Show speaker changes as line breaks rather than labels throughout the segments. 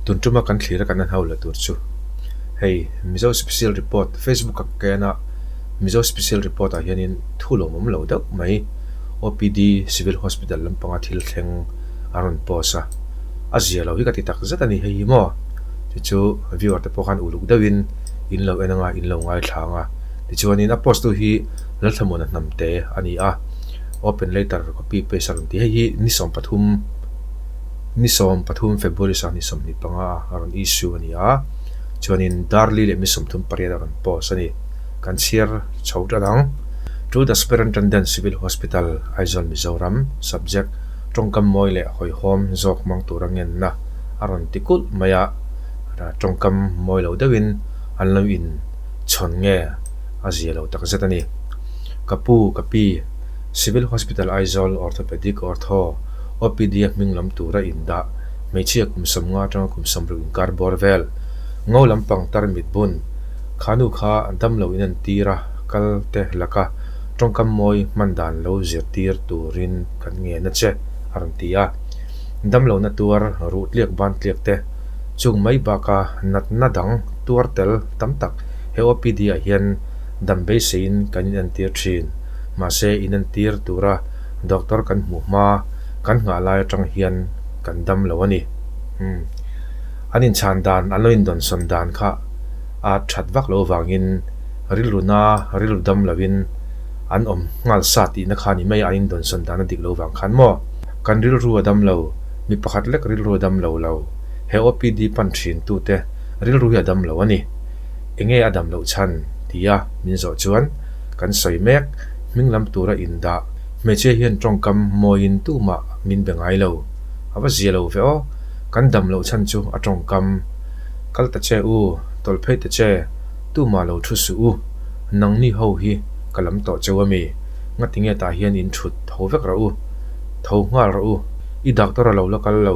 Tun tuma kan thlir a kan en ho la tur chu hei Mizo Special Report Facebook a ken a Mizo Special Report ah hianin thu lawmawm lo deuh mai OPD Civil Hospital lampanga thil thleng a rawn post a, a zia lo hi ka ti tak zet a ni hei hi maw chu chu viewer te pawh khan uluk deuhin in lo en anga in lo ngaithla ang a tichuanin a post tu hi Lalthlamuana Hnamte a ni a open letter copy paste a rawn ti hei hi ni 13 Ni 13 February 2025 a rawn issue a ni a, chuanin Darli leh mi 38 a rawn post a ni. Kan chhiar chho ṭan ang. To the Superintendent Civil Hospital, Aizawl, Mizoram, Subject, Tawngkam mawi leh hawihhawm zawk hmang tura ngenna a rawn ti kulh mai a, tawngkam mawi lo deuhin an lo in chhawn nge a zia lo takzet a ni. Ka pu, ka pi, Civil Hospital Aizawl Orthopedic Ortho OPD a hming lam tura indah hmeichhia kum 50 atanga kum 60 inkar bawr vel. Ngo lampang tarmit bun khanu kha damlo in an tir a, kal te laka tawngkam mawi hman dan lo zirtir turin kan ngen a che, a rawn ti a. Damlohna tuar ruh tliak ban tliak te chung mai baka natna dang tuar tel tam tak he OPD ah hian dam beiseiin kan inentir thin. Mahse inentir tura Doctor kan hmuh hma kan nghah lai atang hian kan dam lo a ni. Umm. An inchhan dan, an lo indawnsawn dan kha a that vak lo vangin rilru na, rilru dam loin an awm nghal sa tihna kha a ni mai a, an indawnsawn dan a dik lo vang khan maw? Kan rilru a dam lo, mi pakhat lek rilru a dam lo lo, he OPD pan thin tute rilru hi a dam lo a ni. Enge a dam loh chhan? tia min zawh chuan kan sawi mek. Hming lam tura indah hmeichhia hian tawngkam mawiin tumah min be ngai lo. A va zia lo ve aw. Kan dam loh chhan chu a tawngkam. Kal ta che u, tawlh phei ta che, tumah lo thu suh u. Nangni ho hi ka lam tawh cheu ami? Ngatinge tah hian in thut tho vek rawh u. Tho nghal rawh u. I doctor a lo la kal lo,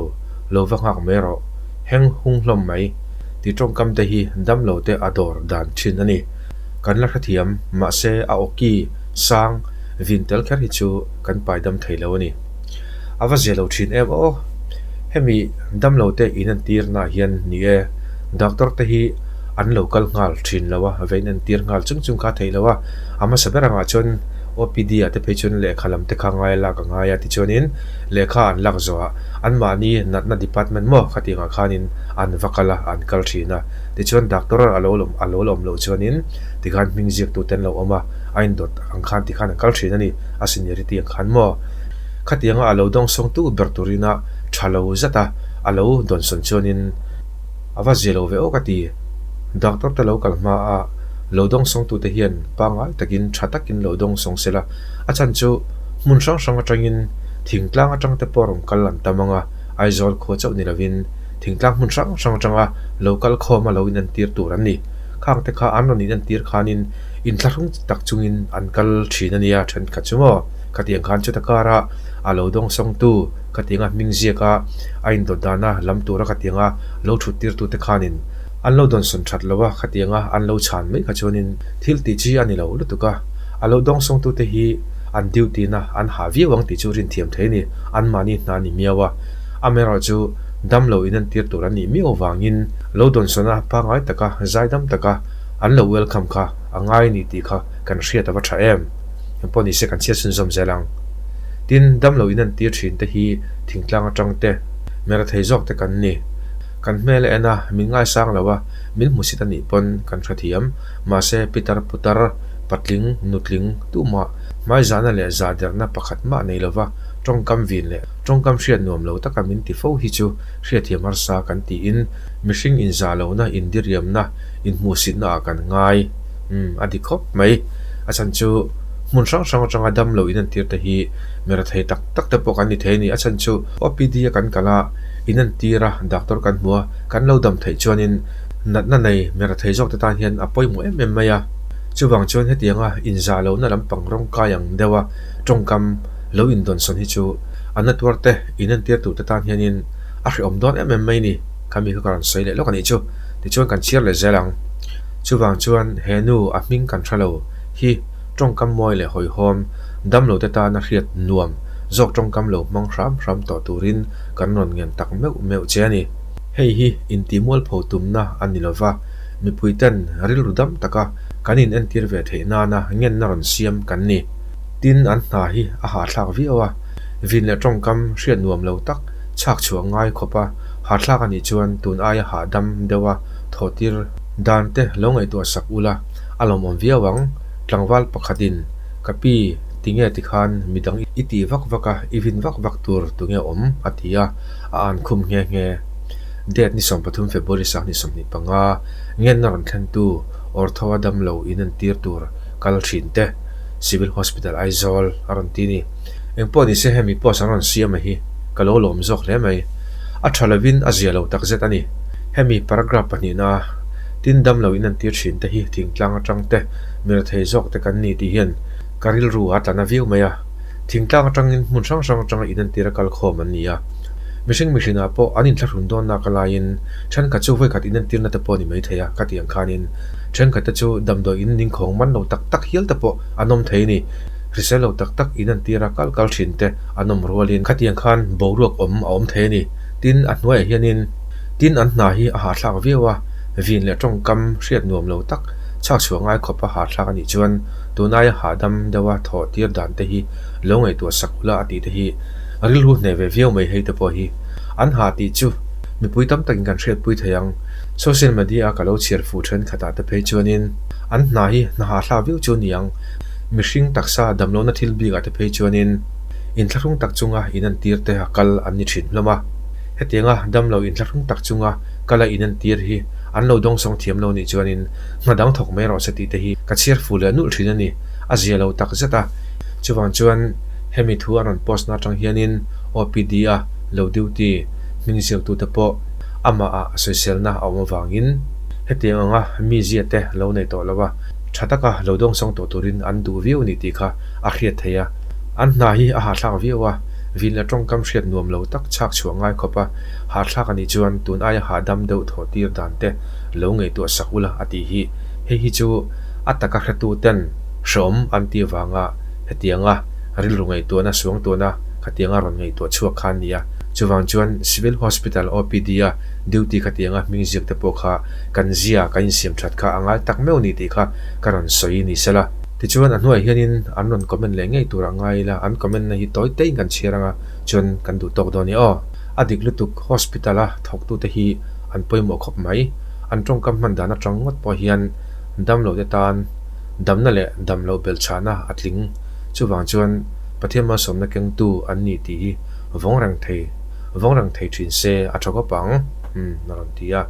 lo va nghak mai rawh. Heng hung hlawm mai. Ti tawngkam te hi dam lo te a dawr dan thin a ni. Kan la hrethiam, mahse a awki sang vin tel kher hi chu kan pai dam thei lo a ni. A va zia lo thin em aw. Hemi damlo te inentir naah hian ni e, doctor te hi an lo kal nghal thin lo a, va inentir nghal chung chung kha a theih lo a. A hmasa ber angah chuan OPD ah te phei chuan lehkha lam te kha ngai a lak a ngai a, tichuanin lehkha an lak zawhah anmahni natna department maw khatiangah khanin an va kal a, an kal thin a. Tichuan doctor a lo lawm a lo lawm loh chuanin tikhan hming ziak tute an lo awm a, a indawt ang khan tikhan an kal thin a ni, a seniority ang khan maw? Khatianga a lo dawngsawngtu ber turin a tha lo zat a, a lo dawnsawn chuanin a va zia lo ve aw ka ti. Doctor te lo kal hma a lo dawngsawngtute hian pangngai takin tha takin lo dawngsawng sela, a chhan chu hmun hrang hrang atangin thingtlang atang te pawh rawn kal an tam ang a, Aizawl khua chauh ni lovin Thingtlang hmun hrang hrang atanga lo kal khawm a lo inentir tur an ni. Khang te kha an rawn inentir khanin inthlahrung tak chungin an kal thin a nia thenkhat chu maw? Khatiang khan chuta kara a lo dawngsawngtu khatianga hming ziaka a indawt dana lam tura khatianga lo thut tirtute khanin an lo dawnsawn that lo a, khatianga an lo chhan mai kha chuanin thil tih chi a ni lo lutuk a. A lo dawngsawngtute hi an duty na an hah viau ang tih chu rinthiam thei a ni, anmahni hna a ni miau a. Amaherawhchu, damlo inentir tur an nih miau vangin lo dawnsawna pangngai taka zaidam taka an lo welcome kha a ngai ni tih kha kan hriat a va tha em? Engpawh nise kan chhiat chhunzawm zel ang. Tin, damlo inentir thin te hi thingtlang atang te, mera thei zawk te kan ni. Kan hmel a en a, min ngaisang lo a, min hmusit a nih pawn kan hrethiam. Mahse, pitar putar, patling, nutling, tumah hmaizahna leh zahderna pakhat mah nei lova tawngkam vin leh Tawngkam hriat nuam lo taka min ti fo hi chu hriatthiam harsa kan tiin mihring inzah lohna, indiriamna, inhmuhsitna ah kan ngai. Umm, a dik khawp mai. A chhan chu hmun hrang hrang atanga dam lo inentir te hi mera thei tak tak te pawh kan ni thei a ni. A chhan chu OPD a kan kal a, inentir a, doctor kan hmu a, kan lo dam theih chuanin natna nei mera thei zawk te tan hian a pawimawh em em mai a. Chuvang chuan hetianga inzah lohna lampang rawngkai ang deuha tawngkam lo indawnsawn hi chu a natuar te inentir tur te tan hianin a hrehawm dawn em em mai ni, khami kha ka rawn sawi leh lawk a nih chu, tichuan kan chhiar leh zel ang. Chuvang chuan he nu a hming kan hre lo hi tawngkam mawi leh hawihhawm damlo te tana hriat nuam zawk tawngkam lo hmang hram hram tawh turin kan rawn ngen tak meuh meuh che a ni. Hei hi intihmualpho tumna a ni lova, mipuiten rilru dam taka kan inentir ve theih nana ngenna rawn siam kan ni. Tin, an hna hi a hahthlak viau a, vin leh tawngkam hriat nuam lo tak chhak chhuah ngai khawpa hahthlak a nih chuan tun aia hahdam deuha thawhtir dan te lo ngaihtuah sak ula a lawmawm viau ang. Tlangval pakhatin, Ka pi, tinge tikhan midang i tih vak vak a, i vin vak vak tur tunge awm? a ti a, a an khum nghe nghe. Date ni 13 February 2025, ngenna rawn thlentu Ortho-a damlo inentir tur kal thin te, Civil Hospital Aizawl a rawn ti ni. Engpawh nise hemi post an rawn siam a hi ka lo lawm zawk hle mai. A tha lovin a zia lo takzet a ni. Hemi paragraph pahnihna tin damlo inentir thin te hi thingtlang atang te mirethei zawk te kan ni tih hian ka rilru a tla na viau mai a. Thingtlang atangin hmun hrang hrang atanga inentir a kal khawm an ni a. Mihring mihrinah pawh an inthlahrun dawn nak alaiin thenkhat chu vawikhat inentirna te pawh a ni maithei a ka tih ang khanin thenkhat te chu damdawi in ningkhawng man lo tak tak hial te pawh an awm thei a ni. Hrisel lo tak tak inentira kal kal thin te an awm rualin khatiang khan boruak awm a awm thei a ni. Tin, a hnuaiah hianin tin an hna hi a hahthlak viau a, vin leh tawngkam hriat nuam lo tak chhak chhuah ngai khawpa hahthlak a nih chuan tunaia hahdam deuha thawh tir dan te hi lo ngaihtuah sak ula a tih te hi rilru hneh ve viau mai hei te pawh hi an hah tih chu mipui tam takin kan hriatpui thei ang. Social media a ka lo chhiar fuh thenkhatah te phei chuanin an hna hi hna hahthlak viau chu a ni ang. Mihring taksa damlohna thil bikah te phei chuanin inthlahrung tak chunga inentir te a kal an ni thin hlawm a. Hetianga damlo inthlahrung tak chunga kala inentir hi an lo dawngsawng thiam lo nih chuanin hna dang thawk mai rawh se tih te hi ka chhiar fuh leh nulh thin a ni. A zia lo tak zet a. Chuvang chuan hemi thu an rawn post na atang hianin OPD a lo duty hming ziaktute pawh amah ah sawiselna a awm avangin hetiang anga mizia te lo nei tawh lo a. Tha taka lo dawngsawng tawh turin an duh viau ni tih kha a hriat theih a. An hna hi a hahthlak viau a, vin leh tawngkam hriat nuam lo tak chhak chhuah ngai khawp a, hahthlak a nih chuan tun aia hahdam deuh thawh tir dan te lo ngaihtuah sak ula a tih hi. Hei hi chu a taka hretu ten hreawm an tih avanga hetianga rilru ngaihtuahna suangtuahna khatianga rawn ngaihtuah chhuak kha an ni a. Chuvang chuan Civil Hospital OPD a duty khatianga hming ziak te pawh kha kan zia kan insiam that kha a ngai tak meuh ni tih kha ka rawn sawi ni sela. Tichuan a hnuaiah hianin an rawn comment leh ngei turah ngai ila an comment na hi tawi teiin kan chhiar anga chuan kan duh tawk dawn i aw. A dik lutuk hospital a thawktute hi an pawimawh khawp mai. An tawngkam hman dan atang ngawt pawh hian damlote tan damna leh damloh belhchhahna a tling. Chuvang chuan Pathian malsawmna kengtu an ni tih hi vawng reng thei vawng reng thei thin se a tha khawp ang umm a rawn ti a.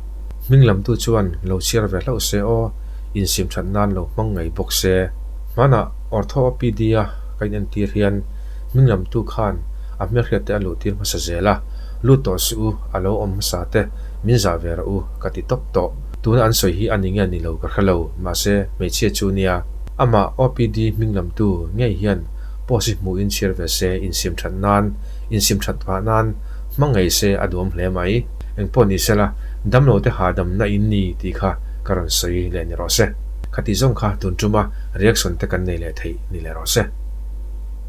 Hming lamtu chuan lo chhiar ve hlauh se aw, insiam that nan lo hmang ngei bawk se. Hmanah Ortho OPD a ka inentir hian hming lamtu khan a hmelhriat te a luhtir hmasa zel a, lut tawh suh u, a lo awm hmasa te min zah ve rawh u ka ti tawp tawh. Tuna an sawi hi a ni nge ni lo ka hre lo, mahse hmeichhia chu nia. Amah OPD hming lamtu ngei hian post hi hmuhin chhiar ve se insiam that nan, insiam that phah nan hmang ngei se a duam hle mai. Engpawh ni sela, damlote hahdamna in ni tih kha ka rawn sawi leh ni rawh se. Khati zawng kha tun tuma reaction te kan nei leh theih ni leh rawh se.